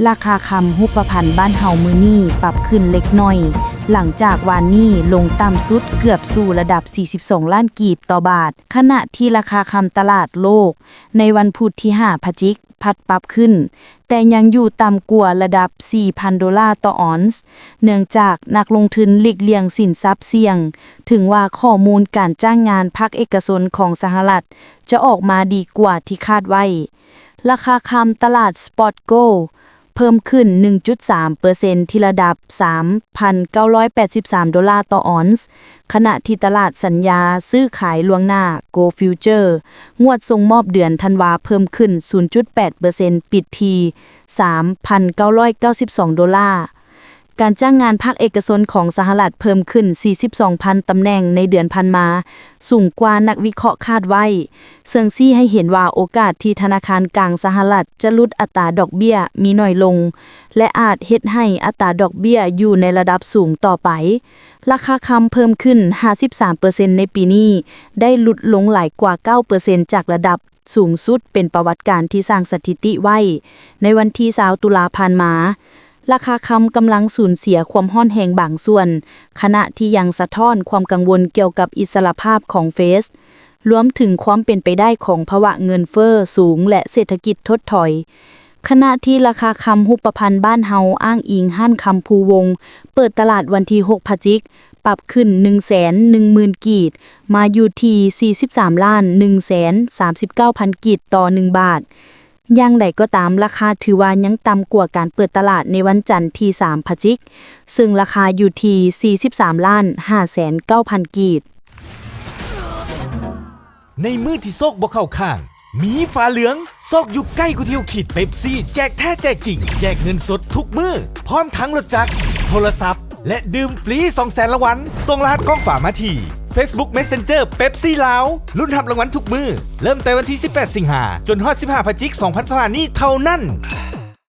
ລາຄາຄຳຮູບປະພັນບ້ານເຮົາມື້ນີ້ປັບຂຶ້ນເລັກນ້ອຍ, ຫຼັງຈາກວານນີ້ລົງຕ່ຳສຸດເກືອບສູ່ລະດັບສີ່ສິບສອງລ້ານກີບຕໍ່ບາດ, ຂະນະທີ່ລາຄາຄຳຕະຫຼາດໂລກໃນວັນພຸດທີຫ້າພະຈິກ ພັດປັບຂຶ້ນ, ແຕ່ຍັງຢູ່ຕ່ຳກວ່າລະດັບສີ່ພັນໂດລາຕໍ່ອອນ, ເນື່ອງຈາກນັກລົງທຶນຫຼີກລ່ຽງສິນຊັບສ່ຽງ, ເຖິງວ່າຂໍ້ມູນການຈ້າງງານພາກເອກະຊົນຂອງສະຫະລັດຈະອອກມາດີກວ່າທີ່ຄາດໄວ້. ລາຄາຄຳຕະຫຼາດ Spot Gold ເພີ່ມຂຶ້ນໜຶ່ງຈຸດສາມເປີເຊັນ ທີ່ລະດັບສາມພັນເກົ້າຮ້ອຍແປດສິບສາມໂດລາຕໍ່ອອນ, ຂະນະທີ່ຕະຫຼາດສັນຍາຊື້ຂາຍລ່ວງໜ້າ Gold Future ງວດສົ່ງມອບເດືອນທັນວາເພີ່ມຂຶ້ນສູນຈຸດແປດເປີເຊັນ ປິດທີ່ສາມພັນເກົ້າຮ້ອຍເກົ້າສິບສອງໂດລາ. ການຈ້າງງານພາກເອກະຊົນຂອງສະຫະລັດເພີ່ມຂຶ້ນສີ່ສິບສອງພັນຕຳແໜ່ງໃນເດືອນຜ່ານມາ, ສູງກວ່ານັກວິເຄາະຄາດໄວ້, ເຊິ່ງຊີ້ໃຫ້ເຫັນວ່າໂອກາດທີ່ທະນາຄານກາງສະຫະລັດຈະຫຼຸດອັດຕາດອກເບ້ຍມີໜ້ອຍລົງ ແລະ ອາດເຮັດໃຫ້ອັດຕາດອກເບ້ຍຢູ່ໃນລະດັບສູງຕໍ່ໄປ. ລາຄາຄຳເພີ່ມຂຶ້ນຫ້າສິບສາມເປີເຊັນໃນປີນີ້, ໄດ້ຫຼຸດລົງຫຼາຍກວ່າເກົ້າເປີເຊັນ ຈາກລະດັບ ສູງສຸດເປັນປະຫວັດການທີ່ສ້າງສະຖິຕິໄວ້ໃນວັນທີຊາວຕຸລາຜ່ານມາ. ລາຄາຄຳກຳລັງສູນເສຍຄວາມຮ້ອນແຮງບາງສ່ວນ, ຂະນະທີ່ຍັງສະທ້ອນຄວາມກັງວົນກ່ຽວກັບອິດສະຫຼະພາບຂອງເຟດ, ລວມເຖິງຄວາມເປັນໄປໄດ້ຂອງພາວະເງິນເຟີ້ສູງ ແລະ ເສດຖະກິດຖົດຖອຍ. ຂະນະທີ່ລາຄາຄຳຮູບປະພັນບ້ານເຮົາອ້າງອີງຮ້ານຄຳພູວົງ ເປີດຕະຫຼາດວັນທີຫົກພະຈິກ ປັບຂຶ້ນໜຶ່ງແສນໜຶ່ງໝື່ນກີບ ມາຢູ່ທີ່ສີ່ສິບສາມລ້ານໜຶ່ງແສນສາມສິບເກົ້າພັນກີບຕໍ່ໜຶ່ງບາດ. ຢ່າງໃດກໍຕາມ, ລາຄາຖືວ່າຍັງຕ່ຳກວ່າການເປີດຕະຫຼາດໃນວັນຈັນທີສາມພະຈິກ, ເຊິ່ງລາຄາຢູ່ທີ່ສີ່ສິບສາມລ້ານຫ້າແສນເກົ້າພັນກີບ. ໃນມື້ທີ່ໂຊກບໍ່ເຂົ້າຂ້າງ, ມີຟ້າເຫຼືອງ, ໂຊກຢູ່ໃກ້ກວ່າທີ່ເຮົາຄິດ. ເປັບຊີແຈກແທ້ແຈກຈິງ, ແຈກເງິນສົດທຸກມື້, ພ້ອມທັງລົດຈັກ, ໂທລະສັບ ແລະ ດື່ມຟຣີສອງແສນລາງວັນ. ສົ່ງລະຫັດກ້ອງຝາມາທີ່ Facebook Messenger ເປັບຊີລາວ. ລຸ້ນຮັບລາງວັນທຸກມື້, ເລີ່ມແຕ່ວັນທີສິບແປດສິງຫາ ຈົນຮອດສິບຫ້າພະຈິກ ສອງພັນຊາວຫ້ານີ້ເທົ່ານັ້ນ.